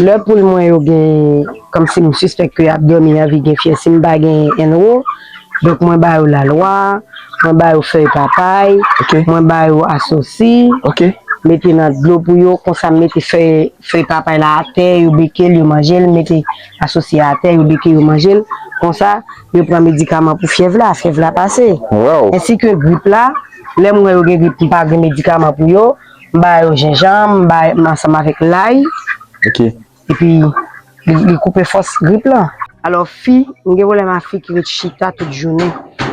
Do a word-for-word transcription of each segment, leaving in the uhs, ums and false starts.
Lè poul mwen yo gen, kòmsi m sispèk ke y ap dòmi, anvi gen fyèv, si m pa gen N R O, donk mwen ba yo lalwa, mwen ba yo fèy papay, Ok. mwen ba yo asosi, Ok. mete nan dlo pou yo, konsa m mete fèy, fèy papay la atè, yo beke l, yo manje l, mete asosi a atè, yo beke, yo manje l, konsa yo pran medikaman pou fyèv la, fyèv la pase. Wow. Ensi ke grip la, lè m wè yo gen grip, m pa gen medikaman pou yo, m ba yo jenjanm, m ba, m ansanm avèk lay. Ok. Epi li, li koupe fòs grip lan. Alò, fi, m gen pwoblèm ak fi ki ret chita tout jounen.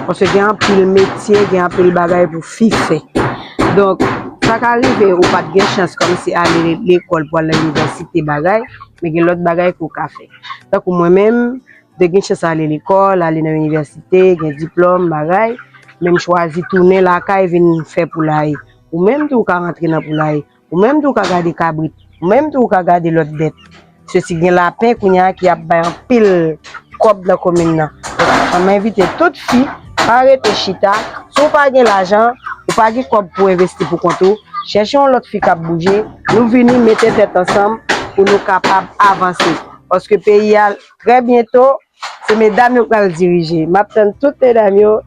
Paske gen anpil metye, gen anpil bagay pou fi fè. Donk, sa ka rive ou pa t gen chans kòmsi ale lekòl pou al nan inivèsite bagay, men gen lòt bagay ke w ka fè. Tankou mwen menm, m te gen chans ale lekòl, ale nan inivèsite, gen diplòm, bagay, men m chwazi tounen lakay vin fè poulaye. Ou menm tou ou ka rantre nan poulaye. Ou menm tou ou ka gade kabrit. Ou menm tou ou ka gade lòt bèt. Sesi gen lapen kounye a ki ap bay anpil kòb nan komin nan. Donk, mwen envite tout fi, pa rete chita. Si w pa gen lajan, ou pa gen kòb pou envesti pou kont ou, chèche yon lòt fi k ap bouje. Nou vini mete tèt ansanm pou nou kapab avanse. Paske peyi a, trè byento, se medam yo k pral dirije. M ap tann tout medam yo.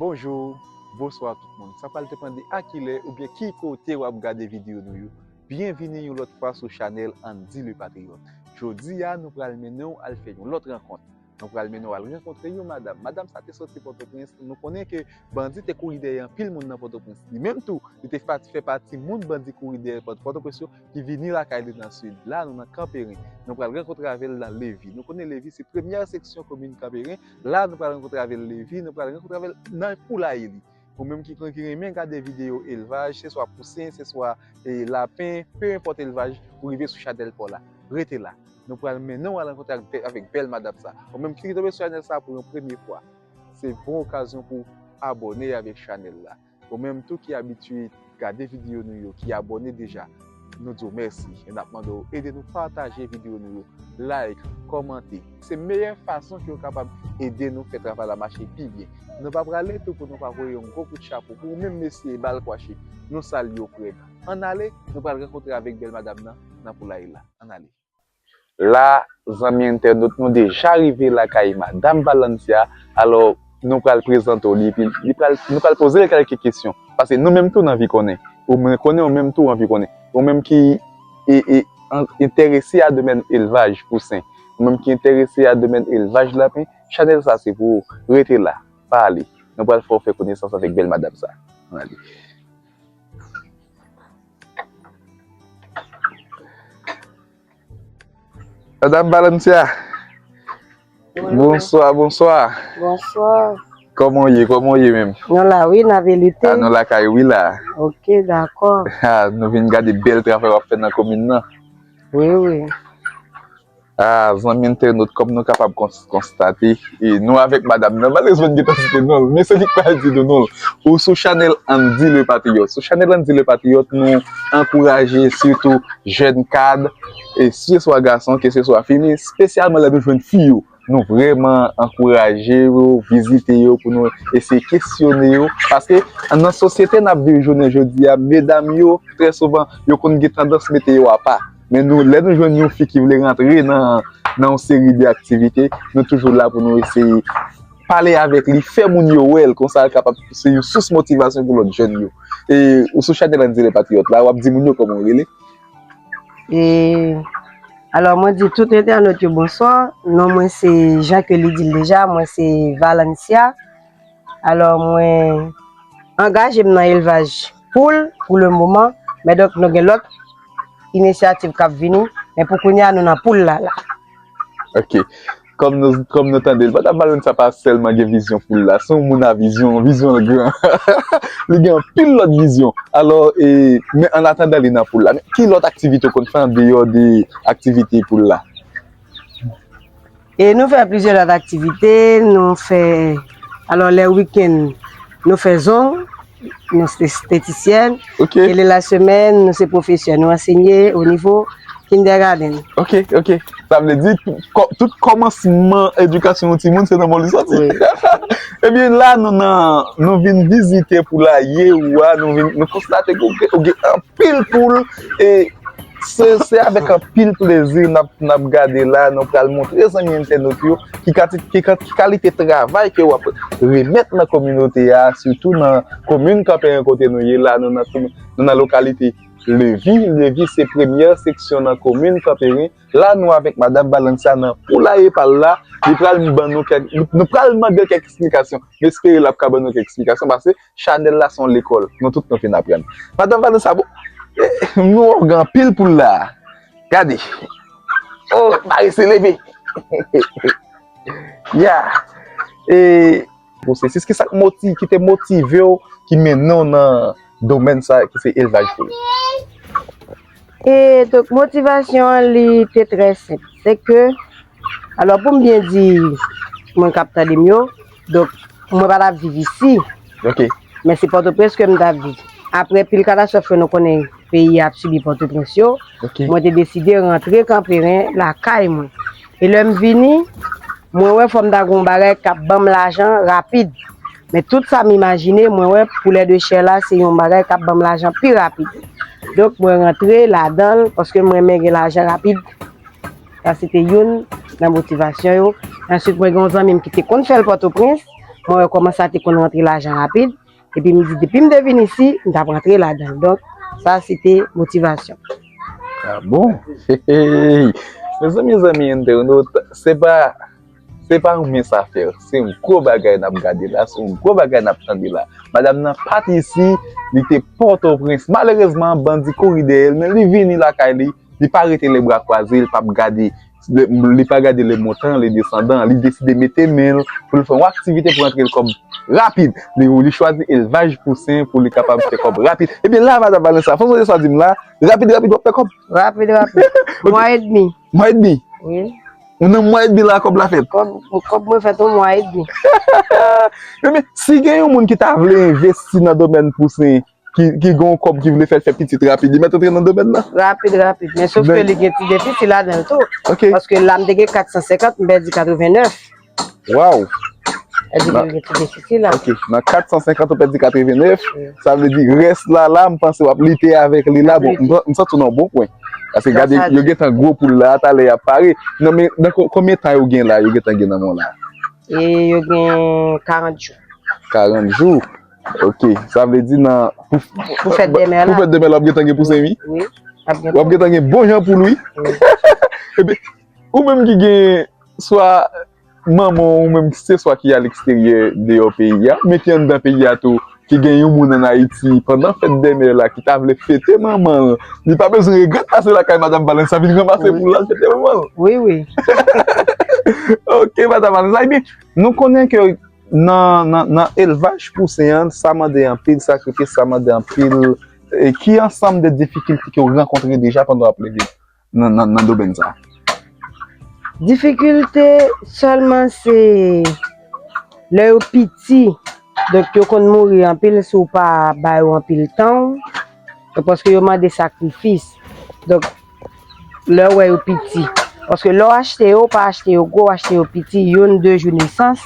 Bonjou, bonswa tout moun. Sa pral depann de a kilè oubyen ki kote w ap gade videyo nou yo. Byenvini yon lòt fwa sou chanèl Andy le Patriyòt. Jodi a, nou pral mennen w al fè yon lòt rankont. Nou pral mennen w al rankontre yon madam. Madam sa te soti Pòtoprens. Nou konnen ke bandi te kouri dèyè anpil moun nan Pòtoprens. Li menm tou, li te pati, fè pati moun bandi kouri dèyè Pòt-, Pòtoprens yo ki vini lakay li nan Sid. La, nou nan Kanperen. Nou pral rankontre avè l nan Levi. Nou konnen Levi se premyè seksyon komin Kanperen. La, nou pral rankontre avè l Levi. Nou pral rankontre avè l nan poulaye li. Ou menm ki, ki renmen gade videyo elvaj, se swa pousen, se swa, e, lapen, pe enpòt elvaj, ou rive sou chanèl pa w la. Rete la. Nou pral mennen w al rankontre ak bè-, avèk bèl madam sa. Ou menm ki tonbe sou chanèl sa pou yon premye fwa, se bon okazyon pou w abòne avèk chanèl la. Ou menm tou ki abitye gade videyo nou yo, ki abòne deja, nou di w mèsi. E n ap mande w ede nou pataje videyo nou yo, like, kòmante. Se meyè fason ke w kapab ede nou fè travay la mache pi byen. Nou pa prale tou pou nou pa voye yon gwo kout chapo pou ou menm mesye Bal Kwache. Nou salye w frè m. Ann ale, nou pral rankontre avèk bèl madam nan, nan poulaye la. Ann ale. La, zanmi entènot, nou deja rive lakay Madam Valencia. Alò, nou pral prezante w li, epi li pral, nou pral poze l kèlke kesyon. Paske nou menm tou n anvi konnen. Ou menm konnen, ou menm tou w anvi konnen. Ou menm ki e, e, an, enterese a domèn elvaj pousen. Ou menm ki enterese a domèn elvaj lapen, chanèl sa se pou ou. Rete la, pa ale. Nou pral fè w fè konesans avèk bèl madam sa. Ann ale. Madam Valencia. Wi. Bonswa, bonswa. Bonswa. Kòman w ye? Kòman w ye menm? Nou la wi, n ap lite. A, nou lakay wi la. Oke, dakò. A, nou vin gade bèl travay w ap fè nan komin nan. Wi, wi. A, zanmi entènot, kòm nou kapab kons-, konstate, e, nou avèk madam nan, malerezman, n gentan site non l, men se li k pral di nou non l. Ou sou chanèl Andy le Patriyòt. Sou chanèl Andy le Patriyòt, nou ankouraje sitou jèn kad, e, keseswa gason, keseswa fi, men espesyalman lè nou jwenn fi yo. Nou vrèman ankouraje yo, vizite yo pou nou eseye kesyone yo. Paske nan sosyete n ap viv jounen jodi a, medam yo, trè souvan, yo konn gen tandans mete yo apa. Men nou, lè nou jwenn yon fi ki vle rantre nan, nan yon seri de aktivite, nou toujou la pou nou eseye pale avèk li, fè moun yo wè l, konsa l kapab se yon sous motivasyon pou lòt jèn yo. E ou sou chanèl Andy le Patriyòt la, w ap di moun yo kòman w rele? E, alò, mwen di tout entènot yo bonswa. Non mwen se, jan ke li di l deja, mwen se Valencia. Alò, mwen angaje m nan elvaj poul pou le moman, men donk nou gen lòt inisyativ k ap vini, men pou kounye a nou nan poul la la. Ok. Kòm nou, kòm nou tande l, Madam Valencia pa sèlman gen vizyon poul la, se yon moun a vizyon, vizyon l gran. Li gen anpil lòt vizyon. Alò, e, men an atandan li nan poul la, men ki lòt aktivite w konn fè andeyò de aktivite poul la? E nou fè plizyè lòt aktivite, nou fè, alò, lè wikenn, nou fè zong, nou se estetisyèn, Ok. e lè lasemèn, nou se pwofesè, nou ansenye o nivo kindergarten. Ok, ok. Sa vle di, tout kò-, tout kòmansman edikasyon yon timoun, se nan men w li soti. Wi. Ebyen, la, nou nan, nou vin vizite poulaye ou a, nou vin, nou konstate ke ou gen, ou gen anpil poul, e se, se avèk anpil plezi n ap, n ap gade la, nou pral montre zanmi entènot yo ki kati-, ki ka-, ki kalite travay ke w ap remèt nan kominote a, sitou nan komin Kanperen kote nou ye la, nou nan, nou nan lokalite Levi. Levi se premyè seksyon nan komin Kanperen. La, nou avèk Madam Valencia nan poulaye pa l la. Li pral ban nou kèk, nou pral mande l kèk eksplikasyon. M espere l ap ka ban nou kèk eksplikasyon, paske chanèl la se yon lekòl. Nou tout nou vin aprann. Madam Valencia, bon, eh, nou wè w gen anpil poul la. Gade. Oh, parese leve. Ya. E pwosesis, ki sa k moti-, ki te motive w, ki mennen w nan domèn sa ki se elvaj poul? E donk, motivasyon an, li te trè senp. Se ke, alò, pou m byen di moun k ap tande m yo, donk, mwen pa t ap viv isi. Ok. Men se Pòtoprens ke m t ap viv. Apre pil katastwòf ke nou konnen peyi a ap sibi Pòtoprens yo, Ok. mwen te deside rantre Kanperen lakay mwen. E lè m vini, mwen wè fò m ta gen yon bagay k ap ban m lajan rapid. Men tout sa m imajine, mwen wè poulè de chè la se yon bagay k ap ban m lajan pi rapid. Donk, mwen rantre ladan l paske m renmen gen lajan rapid. Sa se te youn nan motivasyon yo. Answit, mwen gen yon zanmi m ki te konn fè l Pòtoprens. Mwen wè kòman sa te konn rantre lajan rapid. Epi m di, depi m te vin isi, m t ap rantre ladan l. Donk, sa se te motivasyon. Ah bon? Hey, hey. Mezanmi, zanmi entènot, se pa, se pa yon mens afè. Se yon gwo bagay n ap gade la, se yon gwo bagay n ap tande la. Madanm nan pa t isi, li te Pòtoprens. Malerezman, bandi kouri dèyè l, men li vini lakay li, li pa rete lebra kwaze, li p ap gade, li pa gade le montan, le desandan, li deside mete men l pou l fè yon aktivite pou antre l kòb rapid. Li, li chwazi elvaj pousen pou li kapab fè kòb rapid. Ebyen la, Madanm Valencia, fò sonje sa w di m la, rapid, rapid, w ap fè kòb. Rapid, rapid. Mwa edmi. Mwa edmi? Wi. Ou nan mwa edmi la, kòb la fèt? Kòb, kòb mwen fèt yon mwa edmi. Ebyen, si gen yon moun ki ta vle envesti nan domèn pousen, ki, ki gen yon kòb ki vle fè l fè pitit rapid, li mèt antre nan domèn nan? Rapid, rapid. Men sof ke li gen ti defisi ladan l tou. Ok. Paske la, m te gen kat san senkant, m pèdi katreven nèf. Waw! Sa vle di ke li gen ti defisi la. Ok, nan kat san senkant, ou pèdi katreven nèf. Wi. Sa vle di, rès la, la, m panse w ap lite avèk li la. Bon, m, m santi w nan bon pwen. Paske gade, yo gentan gwo poul la, talè y ap pare. Non, men nan ko-, konbyen tan yo gen la, yo gentan gen nan men w la? E yo gen karant jou. Karant jou. Ok, sa vle di nan, pou, pou fèt demè la. Pou fèt demè la, w ap gentan gen pousen, wi? Wi, w ap gentan. W ap gentan gen bon jan poul, wi. Wi. Epi, ou menm ki gen swa manman w, ou menm se swa ki aleksteryè deyò peyi a, men ki anndan peyi a tou, ki gen yon moun ann Ayiti, pandan fèt demè la, ki ta vle fete manman l, li pa bezwen regrèt pase lakay Madanm Valencia, vin ranmase poul la, l fete manman l. Wi, wi. Ok, Madanm Valencia, ebyen, nou konnen ke nan, nan, nan elvaj pousen an, sa mande anpil sakrifis, sa mande anpil. E ki ansanm de difikilte ke w rankontre deja pandan w ap leve nan, nan, nan domèn sa? Difikilte sèlman se lè yo piti. Donk, yo konn mouri anpil si w pa ba yo anpil tan w. Donk, paske yo mande sakrifis. Donk, lè w wè yo piti. Paske lè w achte yo, w pa achte yo gwo, w achte yo piti, youn, de jou nesans.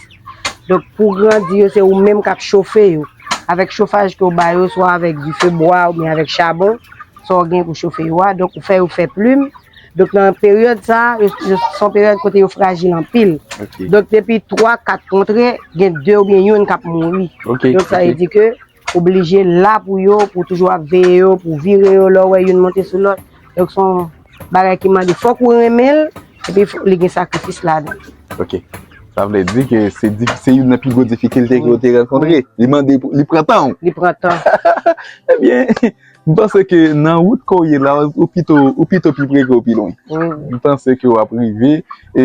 Donk, pou grandi yo, se ou menm k ap chofe yo. Avèk chofaj ke w ba yo, swa avèk dife bwa oubyen avèk chabon, sa w gen pou chofe yo a. Donk, ou fè yo fè plim. Donk, nan peryòd sa a, yo, yo, se yon peryòd kote yo frajil anpil. Ok. Donk, depi twa, kat kontre, gen de oubyen youn k ap mouri. Ok, ok. Donk, sa vle di ke oblije la pou yo, pou toujou ap veye yo, pou vire yo lè w wè youn monte sou lòt. Donk, se yon bagay ki mande, fòk ou renmen l, epi fò-, li gen sakrifis ladan l. Ok. Sa vle di ke se di-, se youn nan pi gwo difikilte ke w te rankontre. Wi. Li mande pou, li pran tan w. Li pran tan. Ebyen, m panse ke nan wout ke w ye la, ou pito, ou pito pi pre ke w pi lwen. Wi. M panse ke w ap rive. E,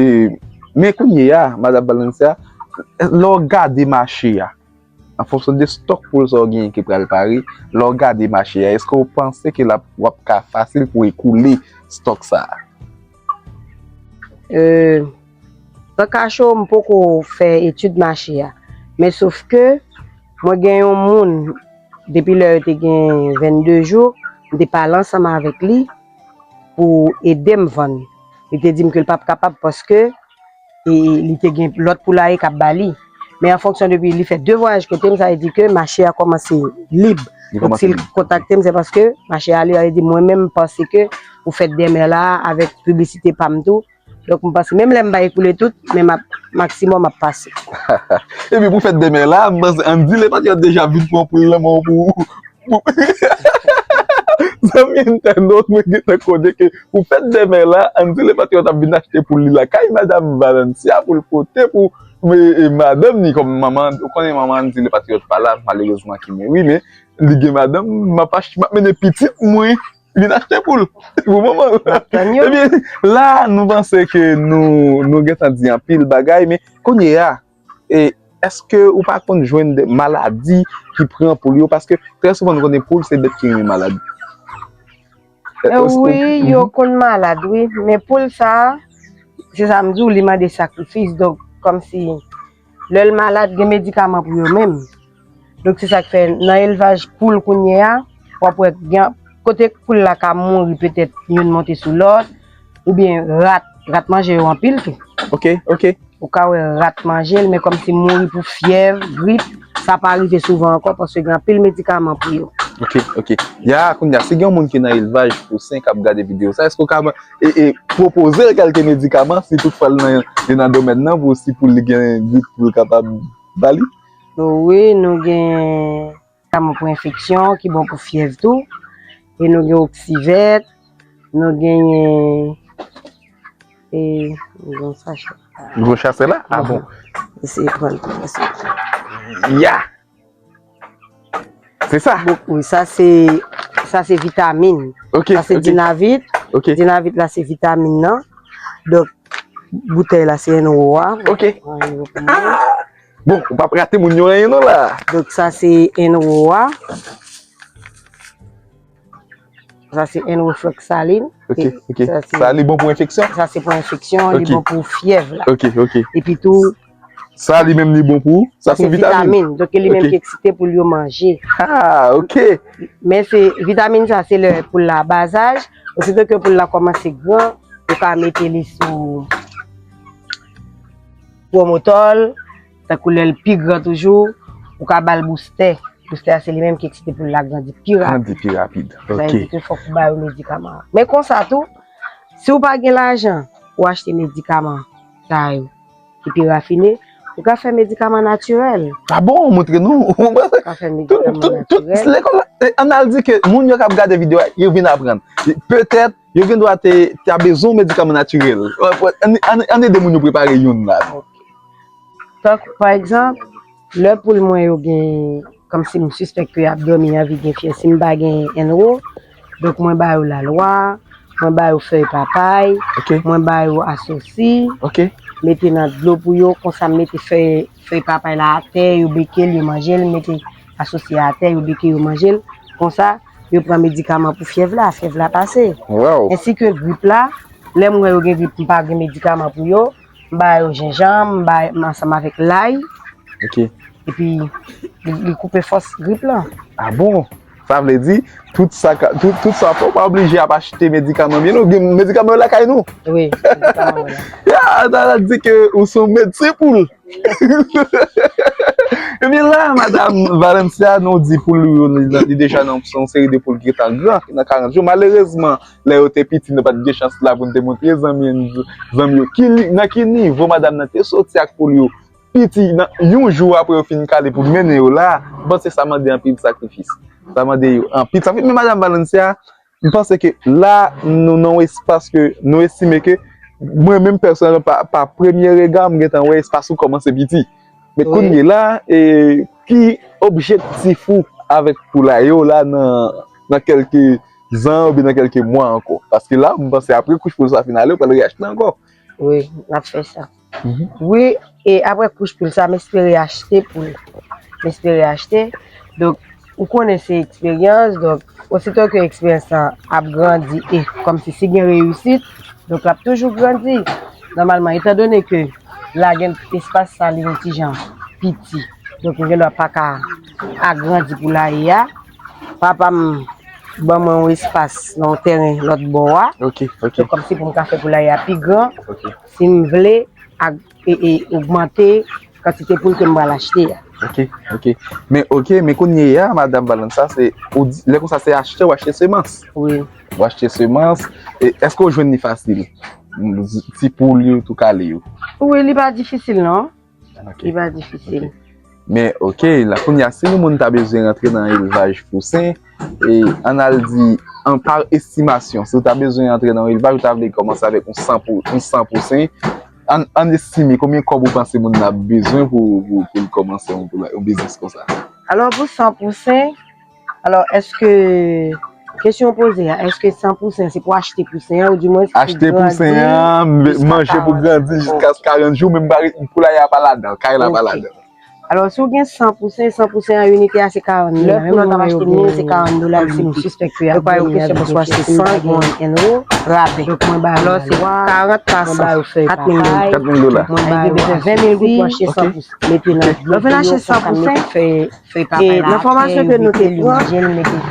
men kounye a, Madanm Valencia, lè w gade mache a, an fonksyon de stòk poul sa w genyen ki pral pare, lè w gade mache a, èske w panse ke l ap, w ap ka fasil pou w ekoule stòk sa a? E, san kache w, m poko fè etid mache a. Men sof ke mwen gen yon moun, depi lè yo te gen vennde jou, m te pale ansanm avèk li pou ede m vann. Li te di m ke l p ap kapab paske e li te gen lòt poulaye k ap ba li. Men an fonksyon depi li fè de vwayaj kote m, sa vle di ke mache a kòmanse lib. Donk, si l kontakte m, se paske mache a lib, sa vle di mwen menm, m panse ke pou fèt dèmen la, avèk piblisite pa m tou, donk, m panse, menm lè m pa ekoule tout, men m ap, maksimòm ap pase. Epi pou fèt dèmen la, m panse Andy Le Patriote deja vin pran poul nan men w pou, pou zanmi entènot, mwen gentan konnen ke pou fèt dèmen la, Andy Le Patriote ap vin achte poul li lakay Madam Valencia pou l pote pou, e, e, madanm ni kòm manman, ou konnen manman Andy Le Patriote pa la, malerezman ki mouri, men li gen madanm, m ap ach-, m ap mennen pitit mwen vin achte poul pou manman l. Ebyen, la, nou panse ke nou, nou gentan di anpil bagay, men kounye a, e, èske ou pa konn jwenn de maladi ki pran poul yo? Paske trè souvan nou konnen poul se bèt ki renmen malad. E, wi, yo konn malad, wi. Men poul sa, se sa m di w, li mande sakrifis. Donk, kòmsi lè l malad, gen medikaman pou yo menm. Donk, se sa k fè nan elvaj poul kounye a, w ap wè gen kote poul la ka mouri, petèt youn monte sou lòt, oubyen rat, rat manje yo anpil tou. Ok, ok. Ou ka wè rat manje l, men kòmsi mouri pou fyèv, grip, sa pa rive souvan ankò paske gen anpil medikaman pou yo. Ok, ok. Ya, kounye a, si gen yon moun ki nan elvaj pousen k ap gade videyo sa, èske w ka, e, e, pwopoze l kèlke medikaman, si toutfwa l nan, li nan domèn nan, pou si poul li gen grip, pou l kapab ba li? Wi, nou gen medikaman pou enfeksyon ki bon pou fyèv tou. E nou gen oksivèt, nou genyen, e, nou gen yon sachè. Nouvo chasè la? Ah bon. Eseye pran l tou, eseye. Ya! Se sa? Bon, wi, sa se, sa se vitamin. Ok, sa se ok. Dinavit. Ok. Dinavit la se vitamin nan. Donk, boutèy la se N O A. Ok. An, N O A pou mwen. Ah! Bon, ou p ap rate moun yo anyen non la. Donk, sa se N O A. Sa se N O A Flexalin. Ok, e ok. Sa se, sa li bon pou enfeksyon? Sa se pou enfeksyon, li ok. Bon pou fyèv la. Ok, ok. Epi tou, sa li menm li bon pou? Sa se vitamin. Vitamin. Donk, li menm ok. Ki eksite pou l yo manje. Ah, ok. Men se vitamin sa, se lè poul la bazaj. Osito ke poul la kòmanse gran, ou ka mete li sou pwomotòl, tankou lè l pi gran toujou, ou ka ba l boustè. Boustè a se li menm ki eksite poul la grandi pi rapid. Grandi pi rapid. Sa vle di ke fòk ou ba yo medikaman an. Men konsa tou, si w pa gen lajan pou achte medikaman sa yo ki pi rafine, ou ka fè medikaman natirèl. Ah bon, montre nou. Ou ka fè medikaman natirèl. Lekòl la, e, ann al di ke moun yo k ap gade videyo a, yo vin aprann. Petèt, yo gen dwa te, ta bezwen yon medikaman natirèl. Ann, ann, ann ede moun yo prepare youn la. Ok. Tankou, pa egzanp, lè poul mwen yo gen, kòmsi m sispèk ke y ap dòmi, y anvi gen fyèv, si m pa gen N O, donk mwen ba yo lalwa, mwen ba yo fèy papay, ok. Mwen ba yo asosi, ok. Mete nan dlo pou yo, konsa m mete fèy, fèy papay la atè, yo beke l, yo manje l, m mete asosi a atè, yo beke, yo manje l, konsa, yo pran medikaman pou fyèv la, fyèv la pase. Wow. Ensi ke grip la, lè m wè yo gen grip, m pa gen medikaman pou yo, m ba yo jenjanm, m ba, m ansanm avèk lay. Ok. Epi, li, li koupe fòs grip lan. Ah bon? Sa vle di, tout sa, ka- tout, tout sa, fò w pa oblije ap achte medikaman byen non, gen medikaman yo lakay nou. Wi, medikaman yo la. Ya, sa vle di ke ou se yon medsen poul. Ebyen la, Madam Valencia, nou di poul ou yo, li, li deja nan yon seri de poul ki gentan gran, ki nan karant jou. Malerezman, lè yo te piti, nou pa t gen chans la pou n te montre zanmi, zanmi yo ki, nan ki nivo madanm nan te soti ak poul yo. Piti, nan yon jou apre yo fin kale pou mennen yo la, m panse sa mande anpil sakrifis. Sa mande yo anpil sakrifis. Men Madam Valencia, m panse ke la, nou nan yon espas ke nou estime ke mwen menm pèsonèlman, pa, pa premye rega, m gentan wè espas ou kòmanse piti. Men wi. Kounye la, e, ki objektif ou avèk poulay yo la nan, nan kèlke zan oubyen nan kèlke mwa ankò? Paske la, m panse apre kouch poul sa fin ale, ou pral reyachte ankò. Wi, n ap fè sa. Mhm. Wi, e apre kouch poul sa, m espere achte poul. M espere achte. Donk, ou konnen se eksperyans, donk, osito ke eksperyans lan ap grandi e kòmsi si gen reyisit, donk, l ap toujou grandi. Nòmalman, etandone ke la gen espas sa, li yon ti jan piti. Donk, m gen dwa pa ka agrandi poulaye a. Papa m ban mwen yon espas nan yon tèren lòt bò a. Ok, ok. Donk, kòmsi pou m ka fè poulaye a pi gran. Ok. Si m vle, ag- e, e, ogmante kantite poul ke m pral achte a. Ok, ok. Men ok, men kounye a, madanm Valencia, se ou di- lè konsa se achte, ou achte semans. Wi. Ou achte semans. E èske ou jwenn li fasil? Ti poul yo, tou kale yo. Wi, li pa difisil non. Ok. Li pa difisil. Men ok, la kounye a, si yon moun ta bezwen rantre nan elvaj pousen, e ann al di, an pa estimasyon, si w ta bezwen rantre nan elvaj, ou ta vle kòmanse avèk yon san pou yon san pousen, ann ann estime konbyen kòb ou panse moun nan ap bezwen pou pou pou l kòmanse yon pou yon biznis konsa? Alò pou san pousen, alò èske kesyon w poze a, èske san pousen se pou achte pousen an ou di mwen Achte pousen an, manje pou grandi jiska karant jou, men poulay la pa ladan, kay la pa ladan. Alò si w gen san pousen, san pousen an inite a se karant mil. Menm lè w t ap achte mil se karant dola. Si nou sispèk ke y ap vini avèk kesyon si m pa gen en euro rabè. Donk mwen ba yo lwa, karant pa san, kat mil dola. Kat mil dola. Mwen ba yo ven mil goud pou achte san pousen. Mete nan dlo, lè w vin achte san pousen, e nan fòmasyon ke nou te pran,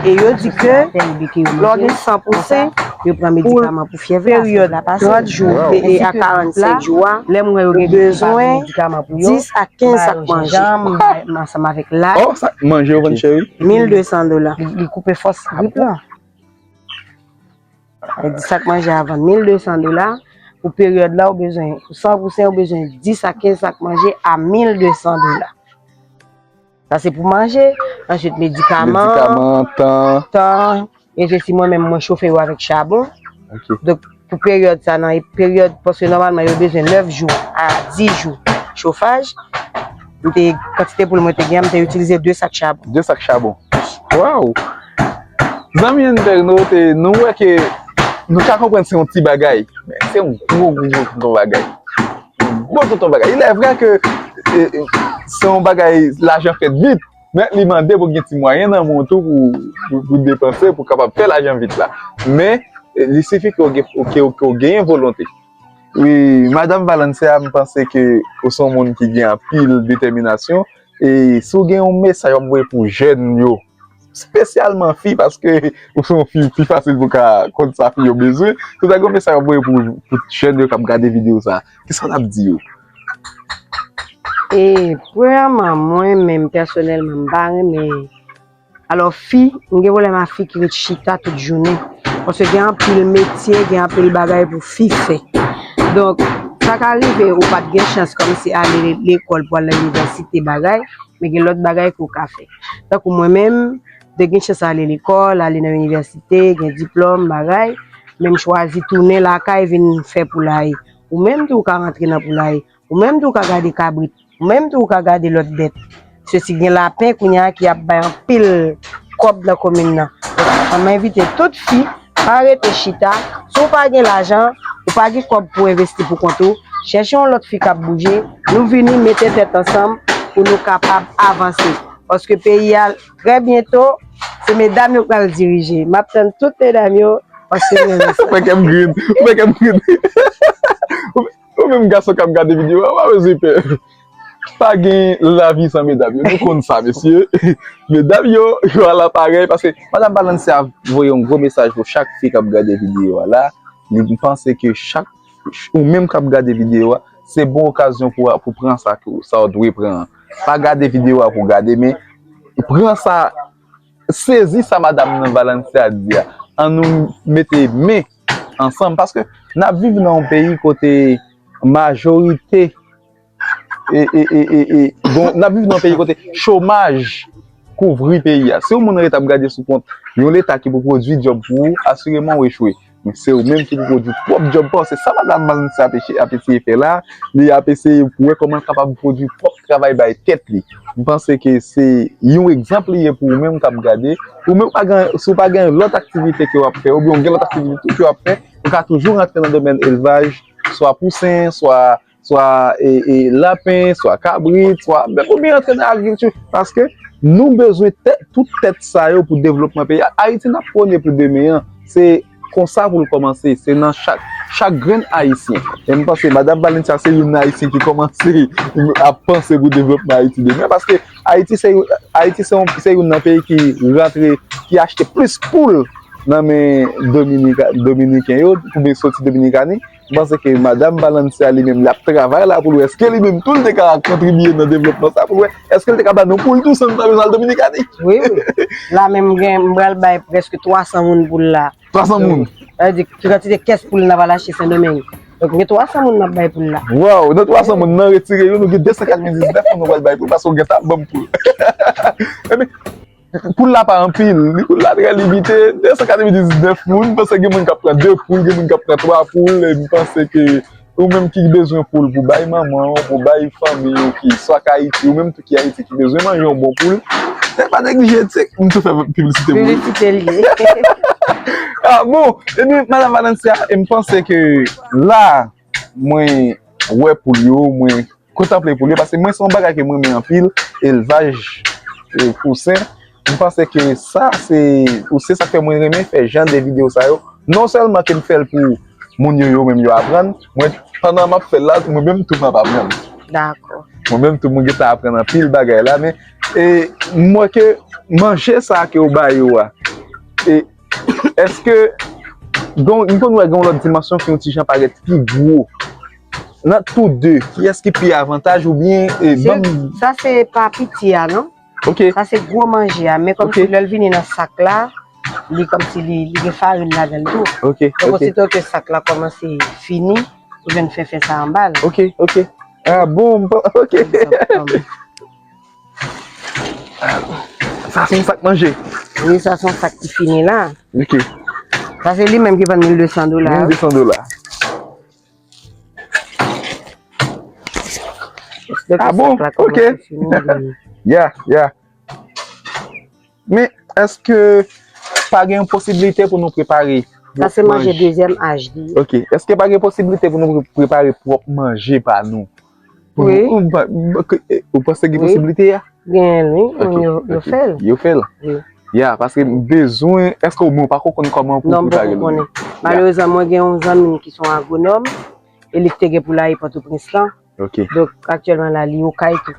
e yo di ke lè w gen san pousen, yo pran medikaman pou fyèv la, trant jou e a karannsenk jou a, lè m wè yo gen medikaman pou yo, dis a kenz sak manje. Ansanm avèk lay. Oh, sak manje yo vann chè wi. Mil de san dola. Li koupe fòs grip la. Dis sak manje a vann mil de san dola. Pou peryòd la, ou bezwen, pou san pousen, ou bezwen dis a kenz sak manje a mil de san dola. Sa se pou manje. Answit, medikaman. Medikaman, tan. Tan. Mesye, si mwen menm mwen chofe yo avèk chabon. Donk, pou peryòd sa, nan peryòd, paske nòmalman yo bezwen nèf jou a dis jou chofaj. M te, kantite poul mwen te gen an, m te itilize de sak chabon. De sak chabon. Waw! Zanmi entènot, nou wè ke nou ka konprann se yon ti bagay, men se yon gwo, gwo, gwo tonton bagay. Gwo tonton bagay. Il est vrai que se yon bagay lajan fèt vit, men li mande pou gen ti mwayen nan men w tou pou, pou, pou depanse, pou kapab fè lajan vit la. Men li sifi ke w gen, ke, ke w genyen volonte. Wi, madanm Valencia, m panse ke ou se yon moun ki gen anpil detèminasyon. E si w gen yon mesaj w ap voye pou jèn yo, espesyalman fi, paske ou se yon fi, pi fasil pou ka konn sa fi yo bezwen. Si w ta gen yon mesaj w ap voye pou, pou jèn yo k ap gade videyo sa, kisa w t ap di yo? E premyèman, mwen menm pèsonèlman, m pa renmen Alò fi, m gen pwoblèm a fi ki ret chita tout jounen. Paske gen anpil metye, gen anpil bagay pou fi fè. Donk, sa ka rive ou pa t gen chans kòmsi ale lekòl pou al nan inivèsite bagay, men gen lòt bagay ke w ka fè. Tankou mwen menm, m te gen chans ale lekòl, ale nan inivèsite, gen diplòm, bagay, men m chwazi tounen lakay vin fè poulay. Ou menm tou w ka rantre nan poulay. Ou menm tou w ka gade kabrit. Ou menm tou w ka gade lòt bèt. Sesi gen lapen kounye a ki ap bay anpil kòb nan komin nan. Donk, m envite tout fi, pa rete chita. Si w pa gen lajan, ou pa gen kòb pou envesti pou kont ou, chèche yon lòt fi k ap bouje. Nou vini mete tèt ansanm pou nou kapab avanse. Paske peyi a, trè byento, se medam yo k pral dirije. M ap tann tout medam yo, paske m renmen sa. Ou fè kè m grenn. Ou fè kè m grenn. Ou menm gason k ap gade videyo a, ou pa bezwen pè. Pa gen lavi san medam yo. Nou konn sa, mesye. Medam yo, yo al aparèy. Paske madanm Valencia voye yon gwo mesaj pou chak fi k ap gade videyo a la. M panse ke chak, ou menm k ap gade videyo a, se bon okazyon pou, pou pran sa, sa w dwe pran an. Pa gade videyo a pou gade, men pran sa, sezi sa madanm nan Valencia di a. Ann nou mete men ansanm, paske n ap viv nan yon peyi kote majorite e, e, e, e, e, bon, n ap viv nan yon peyi kote chomaj kouvri peyi a. Si yon moun ret ap gade sou kont yon leta ki pou pwodui djòb pou ou, asireman w echwe. Men se ou menm ki pou pwodui pwòp djòb pa w. Se sa madanm Valencia ap eseye, ap eseye fè la. Li ap eseye pou wè kòman l kapab pwodui pwòp travay bay tèt li. M panse ke se yon egzanp li ye pou ou menm k ap gade. Ou menm pa gen, si w pa gen lòt aktivite ke w ap fè, oubyen w gen lòt aktivite tou ke w ap fè, ou ka toujou rantre nan domèn elvaj, swa pousen, swa, swa e, e, lapen, swa kabrit, swa bèf, oubyen rantre nan agrikilti. Paske nou bezwen tèt, tout tèt sa yo pou devlopman peyi a. Ayiti n ap pwone pou demen an, se konsa pou l kòmanse. Se nan chak, chak grenn Ayisyen. E m panse madanm Valencia se youn nan Ayisyen ki kòmanse ap panse pou devlopman Ayiti demen. Paske Ayiti se, Ayiti se yon, se youn nan peyi ki rantre, ki achte plis poul nan men Dominika-, Dominiken yo, oubyen soti Dominikani. M panse ke madanm Valencia li menm, l ap travay la pou l wè èske li menm tou l te ka kontribye nan devlopman sa, pou l wè èske l te ka ba nou poul tou san nou ta bezwen al Dominikani. Wi, wi. La menm, m gen, m pral bay prèske twa san moun poul la. Twa san moun. Sa vle di, ki kantite kès poul n ap al achte Sendomeng. Donk, gen twa san moun n ap bay poul la. Waw, nan twa san moun nan retire yo, nou gen de san katrevendiznèf moun nou pral bay poul, paske w gen tan ap ban m poul. Ebyen, poul la pa anpil, li poul la trè limite, de san katrevendiznèf moun, m panse gen moun k ap pran de poul, gen moun k ap pran twa poul, e m panse ke ou menm ki bezwen poul pou bay manman w, pou bay fanmi w ki swa k Ayiti, ou menm tou ki Ayiti ki bezwen manje yon bon poul, se pa neglije, se, m tou fè piblisite pou li. Piblisite l ye. Ah bon, ebyen, Madanm Valencia, e m panse ke la, mwen wè poul yo, mwen kontanple poul yo, paske mwen se yon bagay ke mwen renmen anpil, elvaj, e, pousen. M panse ke sa, se, ou se sa k fè mwen renmen fè jan de videyo sa yo. Non sèlman ke m fè l pou moun yo, yo menm yo aprann, mwen, pandan m ap fè l la, mwen menm tou m ap aprann. Dakò. Mwen menm tou mwen gentan aprann anpil bagay la, men, e, m wè ke manje sa ke w ba yo a, e, èske, gon, m konn wè gen yon lòt dimansyon ki yon ti jan parèt pi gwo. Nan tou de, kiyès ki pi avantaj oubyen, e, se, banm, sa se pa piti a, non? Ok. Sa se gwo manje a, men kòmsi, ok, lè l vini nan sak la, li kòmsi li, li gen farin ladan l tou. Ok, donk, ok, osito ke sak la kòmanse fini, ou jwenn fenfen sa anba l. Ok, ok. Ah bon, m pa, ok. Sa se yon sak manje. Wi, sa se yon sak ki fini la. Ok. Sa se li menm ki vann mil de san dola. Mil de san dola. Ah bon? Ok. Ya, ya. Men, èske pa gen yon posiblite pou nou prepare? Sa se manje dezyèm aj li. Ok. Èske pa gen posiblite pou nou pre-, prepare pwòp manje pa nou? Wi. Ou, ou pa, ou pa, ou panse gen posiblite a? Gen, wi. Ok, moun yo, yo fè l. Yo fè l? Wi. Ya, paske m bezwen, èske ou, men ou pako konn kòman pou prepare l? Non, m poko konnen. Ya. Malerezman, mwen gen yon zanmi m ki se yon agwonòm, e li ki te gen poulaye Pòtoprens lan. Ok. Donk, aktyèlman la, li Okay tou.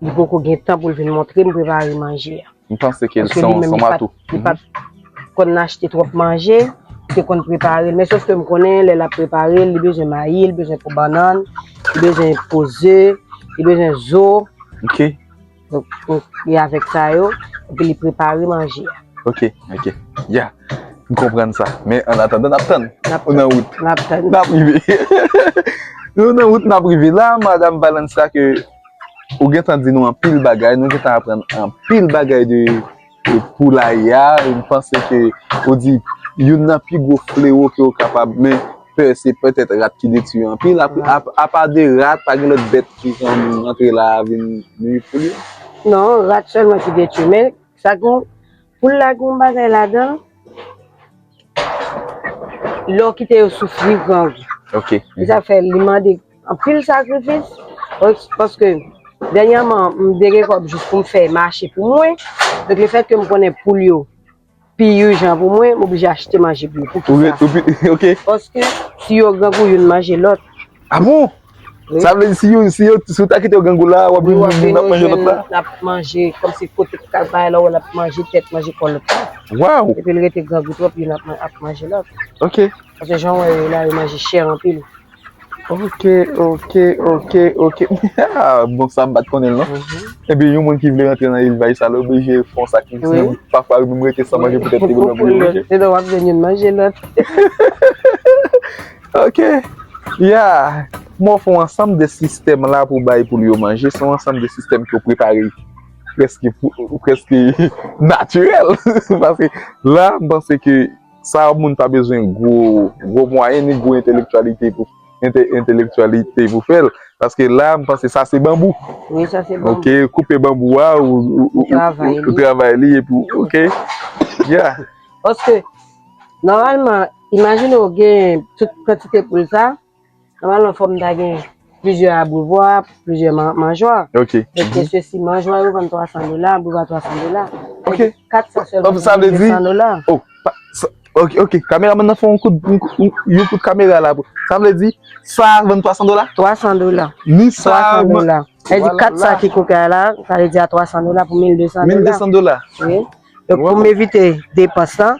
Li poko gen tan pou l vin montre m prepare manje a. M panse ke l se yon, se yon atou. Paske li menm, li pa t, li pa t konn achte twòp manje, li te konn prepare l. Men sòf ke m konnen, lè l ap prepare l, li bezwen mayi, li bezwen po bannann, li bezwen po ze, li bezwen zo. Ok. Donk, e avèk sa yo, epi li prepare manje a. Ok, ok. Ya. M konprann sa. Men, an atandan, n ap tann. N ap tann. Ou nan wout. N ap tann. N ap rive. Nou nan wout, n ap rive. La, Madanm Valencia, ke ou gentan di nou anpil bagay, nou gentan aprann anpil bagay de, de poulaye a. M panse ke ou di youn nan pi gwo flewo ke ou kapab, men pè, se petèt rat ki detwi anpil. Apre, ap-, apa de rat, pa gen lòt bèt ki konn antre la vin nwi poul yo? Non, rat sèlman ki detwi. Men, sa gen, poul la gen yon bagay ladan l, lè w kite yo soufri grangou. Ok. E sa fè li mande anpil sakrifis, pas-, paske dènyèman, m te gen kòb jis pou m fè mache pou mwen. Donk, lefètke m konnen poul yo pi ijan pou mwen, m oblije achte manje pou yo. Pou kisa? Ok. Paske si yo grangou, youn manje lòt. Ah bon? Wi. Sa vle di si yo, si yo, si w ta kite yo grangou la, w ap vin, wi, w ap vin, vin, ap manje lòt la? N ap manje, kòmsi kote k al bay la, w ap manje tèt, manje kò lòt la. Waw! Epi l rete grangou twòp, youn ap, ap manje lòt. Ok. Paske jan w wè yo la, yo manje chè anpil. Ok, ok, ok, ok. Ah, bon, sa m pa t konnen l, non. Mhm. Ebyen, yon moun ki vle rantre nan elvaj sa, l oblije fè yon sakrifis, wi, menm pafwa, menm rete san manje, wi, poutèt li pou l manje. Se lè w ap jwenn youn manje lòt. Ok. Ya. Mwen fè yon ansanm de sistèm la pou bay poul yo manje. Se yon ansanm de sistèm ke w prepare prèske pou, prèske natirèl. Paske la, m panse ke sa moun pa bezwen gwo, gwo mwayen ni gwo entelektyalite pou, ente-, entelektyalite pou fè l. Paske la, m panse sa se banbou. Wi, sa se banbou. Ok, koupe banbou a, ou, ou, ou, ou, ou travay li, epi, ok. Ya. Paske, nòmalman, imajine w gen tout kantite poul sa, nòmalman, fò m ta gen plizyè abrevwa, plizyè man-, manjwa. Ok. Donk, ke se si manjwa yo vann twa san dola, abrevwa twa san dola. Ok. Kat sa sèlman, sa vle di, de san dola. Oh, pa, sa, ok, ok. Kameramann nan fè yon kout, yon, yon, yon kout kamera la. Sa vle di, sa vann twa san dola? Twa san dola. Ni sa, twa san dola. Sa vle di kat sa ki koke a la, sa vle di a twa san dola pou mil de san dola. Mil de san dola. Wi. Donk, pou m evite depans lan,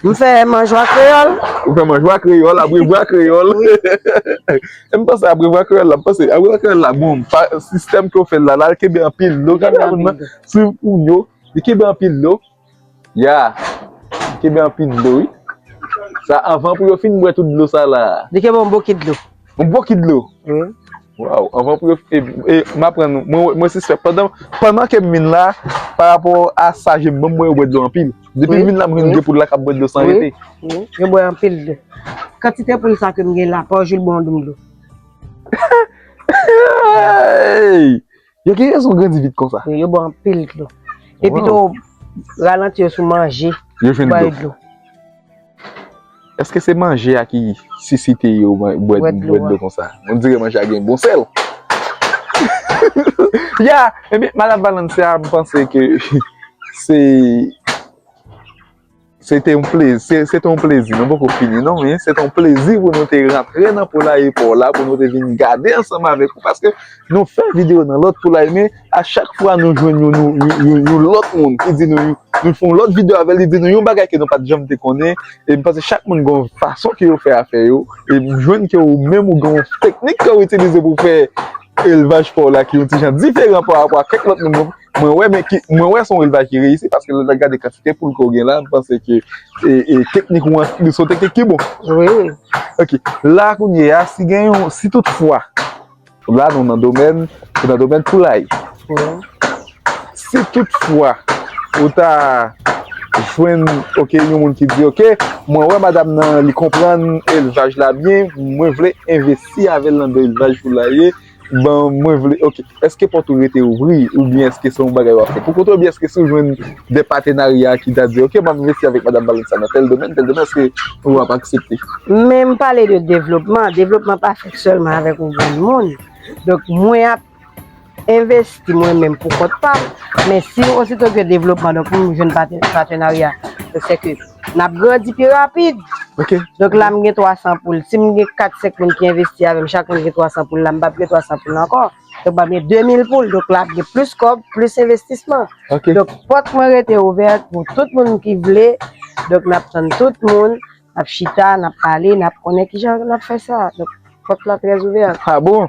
M fè manjwa kreyòl. Ou fè manjwa kreyòl, abrevwa kreyòl. Wi. E m panse abrevwa kreyòl la, m panse abrevwa kreyòl la, bon, pa, sistèm ke w fè l la, la, l kenbe anpil dlo. Gade la, moun nan, sou moun yo, li kenbe anpil dlo. Ya, li kenbe anpil dlo, wi. Sa, anvan pou yo fin bwè tout dlo sa la. Li kenbe yon bokit dlo. Yon bokit dlo. Wi. Waw, anvan pou yo, e, e, m aprann nou. Mwen, mwen sispèk, pandan, pandan ke m vin la, pa rapò a sa je m ban m, mwen, yo bwè dlo anpil. Depi m vin la, m jwenn de poul la k ap bwè dlo san rete. Wi. Yo bwè anpil dlo. Kantite poul sa ke m gen la, pa jou l bwè yon doum dlo. Hey! Yo gen rezon grandi vit konsa. Yo bwè anpil dlo. Epi tou, ralanti yo sou manje. Yo jwenn Bay dlo. Dlo. Èske se manje a ki sisite yo bwè, bwè, Bwè bwè dlo dlo konsa? On dirait manje a gen bon sèl. Ya, ebyen, Madam Valencia, m panse ke se se te yon plezi, se, se te yon plezi, nou poko fini non, men se te yon plezi pou nou te rantre nan poulaye pa w la, pou nou te vin gade ansanm avèk ou, paske nou fè videyo nan lòt poulaye, men a chak fwa nou jwenn yon, yon, yon, yon, yon lòt moun ki di nou, nou fè yon lòt videyo avè l, li di nou yon bagay ke nou pa t janm te konnen, e m panse chak moun gen yon fason ke yo fè afè yo, e m jwenn ke ou menm ou gen yon teknik ke w itilize pou fè elvaj pa w la ki yon ti jan diferan pa rapò a kèk lòt moun. Mwen wè, men ki, mwen wè se yon elvaj ki reyisi, paske lè w gade kantite poul ke w gen la, m panse ke e, e, teknik ou an, li se yon teknik ki bon. Wi, wi. Ok, la kounye a, si gen yon, si toutfwa, la nou nan domèn, nou nan domèn poulaye. Wi. Si toutfwa ou ta jwenn, ok, yon moun ki di, ok, mwen wè madanm nan, li konprann elvaj la byen, mwen vle envesti avè l nan elvaj poulaye, bon, mwen vle, ok, èske pòt ou rete ouvri, oubyen èske se yon bagay w ap fè pou kont ou, oubyen èske si w jwenn de patenarya ki ta di, ok, m ap envesti avèk madanm Valencia nan tèl domèn, tèl domèn, èske ou ap aksepte? Men m pale de devlopman. Devlopman pa fèt sèlman avèk yon grenn moun. Donk, mwen ap envesti mwen menm pou kont pa m. Men si osito ke devlopman, donk m jwenn pate- patenarya, donk se ke n ap grandi pi rapid. Ok. Donk la, m gen twa san poul. Si m gen kat senk moun ki envesti avè m, chak moun gen twa san poul la, m p ap gen twa san poul ankò. Donk, m ap gen de mil poul. Donk la, ap gen plis kòb, plis envestisman. Ok. Donk, pòt mwen rete ouvè pou tout moun ki vle. Donk, n ap tann tout moun, n ap chita, n ap pale, n ap konnen kijan n ap fè sa. Donk, pòt la trè ouvè. Ah bon?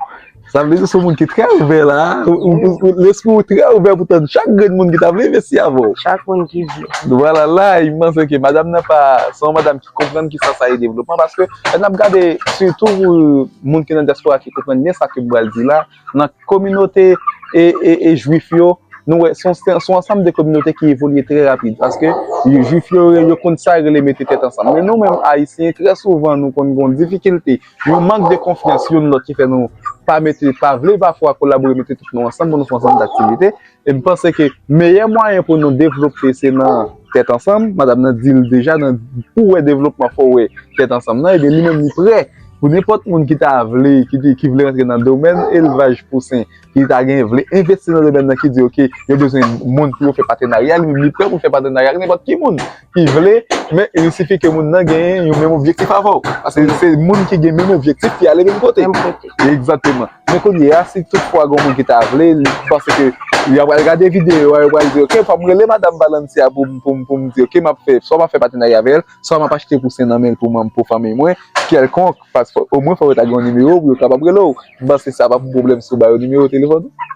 Sa vle di se yon moun ki trè ouvè la. Ou- ou- ou- Lespri ou trè ouvè pou tann chak grenn moun ki ta vle envesti avè w. Chak moun ki vle. Vwala la, m panse ke madanm nan pa, se yon madanm ki konprann kisa sa ye devlopman, paske lè n ap gade, sitou pou moun ki nan dyaspora ki konprann byen sa ke m pral di la, nan kominote e, e, e jwif yo, nou wè, se yon, se yon ansanm de kominote ki evolye trè rapid, paske jwif yo, yo konn sa yo rele mete tèt ansanm. Men nou menm, Ayisyen, trè souvan, nou konn gen difikilte, yon mank de konfyans youn lòt ki fè nou pa mete, pa vle pafwa kolabore, mete tèt nou ansanm pou nou fè ansanm daktivite. E m panse ke meyè mwayen pou nou devlope se nan tèt ansanm. Madanm nan di l deja, nan, pou wè devlopman, fò w wè tèt ansanm nan. Ebyen, li menm, li prè pou nenpòt moun ki ta vle, ki, te- ki vle rantre nan domèn elvaj pousen, ki ta gen vle envesti nan domèn nan, ki di, ok, yo bezwen moun pou yo fè patenarya, li menm, li prè pou fè patenarya ak nenpòt ki moun ki vle, men il sifi ke moun nan genyen yon menm objektif avè w. Paske se moun ki gen menm objektif ki ale menm kote. Menm kote. Egzakteman. Men kounye a, si toutfwa gen moun ki ta vle, li panse ke y ap al gade videyo a, yo pral di, ok, fò m rele madanm Valencia pou, m- pou, m- pou m di, ok, m ap fè, swa m ap fè patenarya avè l, swa m ap achte pousen nan men l pou manm, pou fanmi mwen, kèlkonk, paske omwen fò yo ta gen yon nimewo pou yo kapab rele w. M panse sa p ap yon pwoblèm si w ba yo nimewo telefòn ou.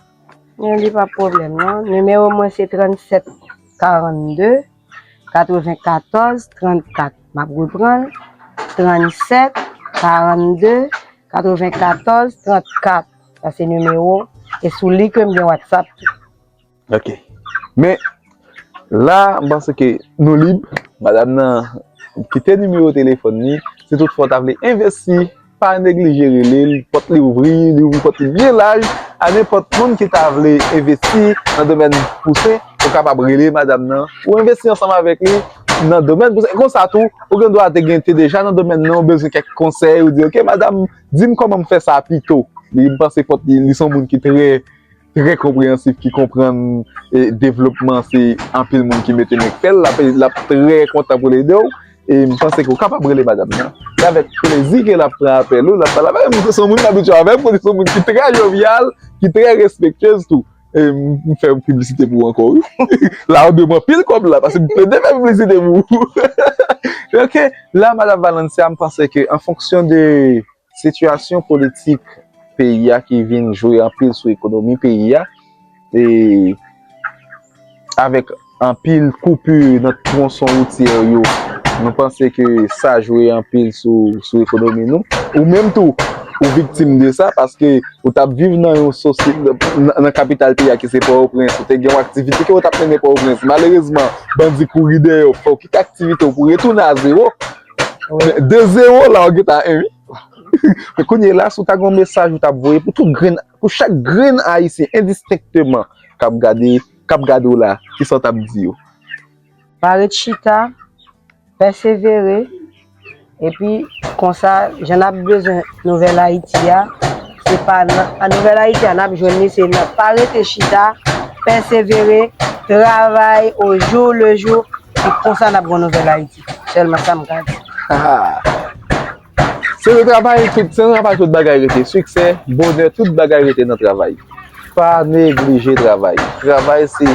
Men li pa pwoblèm non. Nimewo mwen se trannsèt karannde, katrevenkatòz, trannkat. M ap reprann l. Trannsèt, karannde, katrevenkatòz, trannkat. Sa se nimewo. E sou li ke m gen WhatsApp tou. Ok. Men, la, m panse ke nou lib. Madanm nan kite nimewo telefòn li. Si toutfwa w ta vle envesti, pa neglije rele l, pòt li ouvri, li ouvri pòt li byen laj a nenpòt moun ki ta vle envesti nan domèn pousen, ou kapab rele madanm nan, ou envesti ansanm avèk li nan domèn pousen. Konsa tou, ou gen dwa te gen te deja nan domèn nan, ou bezwen kèk konsèy, ou di, ok, madanm, di m kòman m fè sa pito. Li, m panse pòt li, li se yon moun ki trè, trè konpreyansif, ki konprann e devlopman, se anpil moun ki mete men k fè l, l ap, l ap trè kontan pou l ede w. E m panse ke w kapab rele madanm nan. Se avèk plezi ke l ap pran apèl ou, l ap pale avè m. Se yon moun m abitye avè m, se yon moun ki trè jovyal, ki trè respektyez tou. E m, m fè piblisite pou ou ankò, wi. La, ou dwe m anpil kòb la, paske m plede fè piblisite pou ou. Ok, la, Madam Valencia, m panse ke an fonksyon de sitiyasyon politik peyi a ki vin jwe anpil sou ekonomi peyi a, e avèk anpil koupi nan twonson woutyè yo, nou panse ke sa jwe anpil sou, sou ekonomi nou. Ou menm tou, ou viktim de sa, paske ou t ap viv nan yon sosye-, nan, nan kapital peyi a ki se Pòtoprens, ou te gen yon aktivite ke ou t ap mennen Pòtoprens. Malerezman, bandi kouri dèyè w, fè w kite aktivite w pou retounen a zewo. Men de zewo la, ou gentan en, wi. Men kounye la, si w ta gen yon mesaj ou t ap voye pou tout grenn, pou chak grenn Ayisyen, endistenkteman, k ap gade, k ap gade w la, kisa w t ap di yo? Pa ret chita, pèsevere, epi konsa, jan n ap bezwen Nouvèl Ayiti a, se pa nan, a Nouvèl Ayiti a, n ap jwenn li, se nan pa rete chita, pèsevere, travay au jour le jour, e konsa n ap gen Nouvèl Ayiti. Sèlman sa m ka di. Se nan travay tout, se nan travay tout bagay rete. Siksè, bonè, tout bagay rete nan travay. Pa neglije travay. Travay se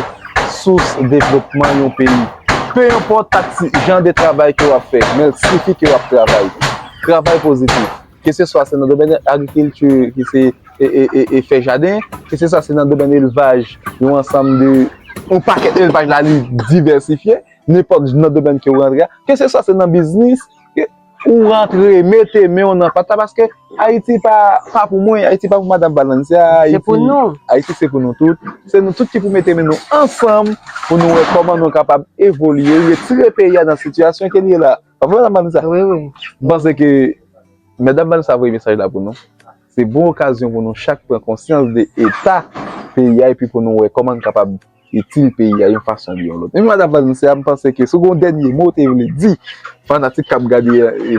sous devlopman yon peyi. Pe enpòt taktik, jan de travay ke w ap fè, men l sifi ke w ap travay. Travay pozitif. Keseswa se nan domèn agrikilti, ki se, e, e, e, e fè jaden, keseswa se nan domèn elvaj, yon ansanm de, yon pakèt elvaj la li divèsifye, nenpòt nan domèn ke w rantre a, keseswa se nan biznis, ke ou rantre, mete men w nan pat la, paske Ayiti pa, pa pou mwen, Ayiti pa pou Madanm Valencia, Ayiti, se pou nou. Ayiti se pou nou tout. Se nou tout ki pou mete men nou ansanm pou nou wè kòman nou kapab evolye, retire peyi a nan sitiyasyon ke l ye la. Pa vre, Madanm Valencia? Wi, wi. M panse ke Madanm Valencia voye mesaj la pou nou. Se bon okazyon pou nou chak pran konsyans de eta peyi a epi pou nou wè kòman n kapab itil peyi a yon fason oubyen yon lòt. Men Madanm Valencia, m panse ke si w gen yon dènye mo w te vle di fanatik k ap gade, e,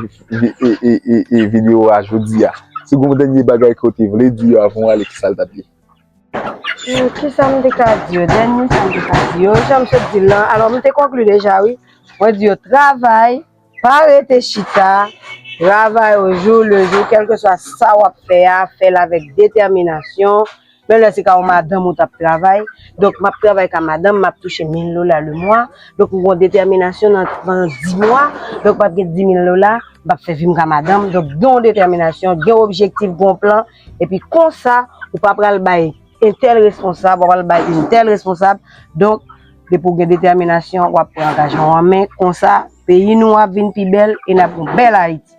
e, videyo a jodi a, si w gen yon dènye bagay ke w te vle di yo avan w ale, kisa l t ap ye? Hmm, kisa m te ka di yo? Dènye sa m te ka di yo, jan m sot di l lan. Alò, m te konkli deja, wi. Mwen di yo, travay, pa rete chita, travay au jour le jour, kèlkeswa sa w ap fè a, fè l avèk detèminasyon. Menm lè se ka yon madanm ou t ap travay, donk, m ap travay ka madanm, m ap touche mil dola le mwa. Donk, m gen yon detèminasyon nan, pandan dis mwa, donk, m ap gen dis mil dola, m ap fè vi m ka madanm. Donk, gen yon detèminasyon, gen yon objektif, gen yon plan, epi konsa, ou pa pral bay entèl responsab, w ap al bay entèl responsab. Donk, depi w gen detèminasyon, w ap pran angajman w an men. Konsa, peyi nou ap vin pi bèl e n ap gen yon bèl Ayiti.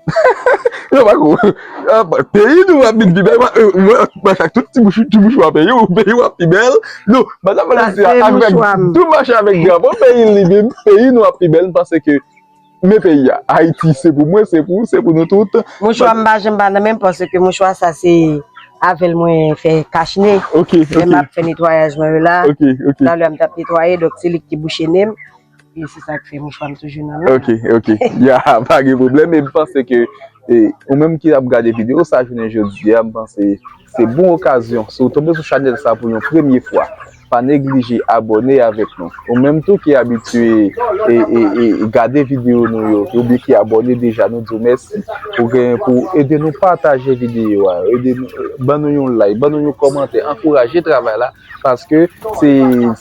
Non, pa kou. Ah, peyi nou ap vin pi bèl. Mwen, mwen, mwen, ak tout ti bouch, ti bouch mwen peyi, peyi w ap pi bèl. Non, madanm Valencia, avèk tou mache avèk drapo peyi li menm, peyi nou ap pi bèl, m panse ke men peyi a. Ayiti, se pou mwen, se pou ou, se pou nou tout. Mouchwa m pa janm pa nan men m, paske mouchwa sa se avè l mwen fè kach ne. Ok, lè m ap fè netwayaj mwen yo la. Ok, ok. Talè m t ap netwaye, donk se li ki bouche ne m. E se sa k fè mouchwa m toujou nan men m. Ok, ok. Ya, pa gen pwoblèm. E m panse ke, e, ou menm ki ap gade videyo sa jounen jodi a, m panse se bon okazyon. Si w tonbe sou chanèl sa pou yon premye fwa, pa neglije abòne avèk nou. Ou menm tou ki abitye e, e, e, gade videyo nou yo, oubyen ki abòne deja, nou di w mèsi pou gen, pou ede nou pataje videyo a, ede nou, ban nou yon like, ban nou yon kòmantè, ankouraje travay la, paske se,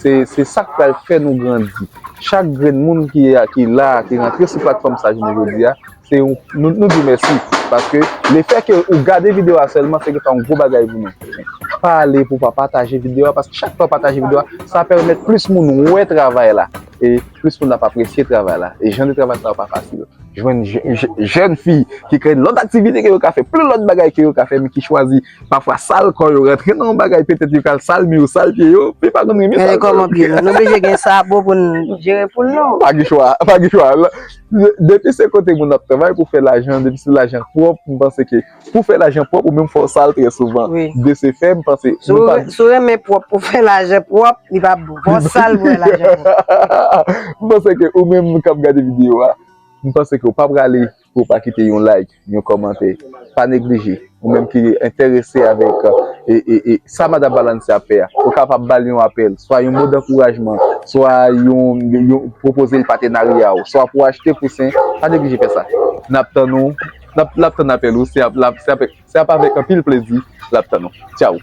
se, se sa k pral fè nou grandi. Chak grenn moun ki, ki la, ki rantre sou platfòm sa jounen jodi a, se yon, nou, nou di w mèsi. Paske lefè ke ou gade videyo a sèlman, se gentan yon gwo bagay pou nou. Pale pou w pa pataje videyo a, paske chak fwa w pataje videyo a, sa pèmèt plis moun wè travay la. E plis moun ap apresye travay la. E jan de travay sa yo pa fasil. Jwenn je-, je-, jèn fi ki kreye lòt aktivite ke yo ka fè, plen lòt bagay ke yo ka fè, men ki chwazi pafwa sal kò yo, rantre nan yon bagay, petèt yo ka sal men yo, sal pye yo, men pa konn renmen sal kò yo. Kòman pye nou? Nou oblije gen sabo pou n jere poul nou. Pa gen chwa, pa gen chwa. Depi se kote moun ap travay pou fè lajan, depi se lajan pwòp, m panse ke pou fè lajan pwòp, ou menm fò w sal trè souvan. Wi. De se fè, m panse, si w renmen pwòp pou fè lajan pwòp, li p ap bon. Fò w sal pou fè lajan pwòp. M panse ke ou menm k ap gade videyo a, m panse ke w pa prale pou w pa kite yon like, yon kòmantè. Pa neglije. Ou menm ki enterese avèk, e, e, e, sa Madanm Valencia ap fè a, ou kapab ba l yon apèl, swa yon mo dankourajman, swa yon, yon pwopoze l patenarya w, swa pou w achte kousen, pa neglije fè sa. N ap tann ou, n ap, l ap tann apèl ou, se ap, l ap, se ap, se ap avèk anpil plezi l ap tann ou. Tchaw!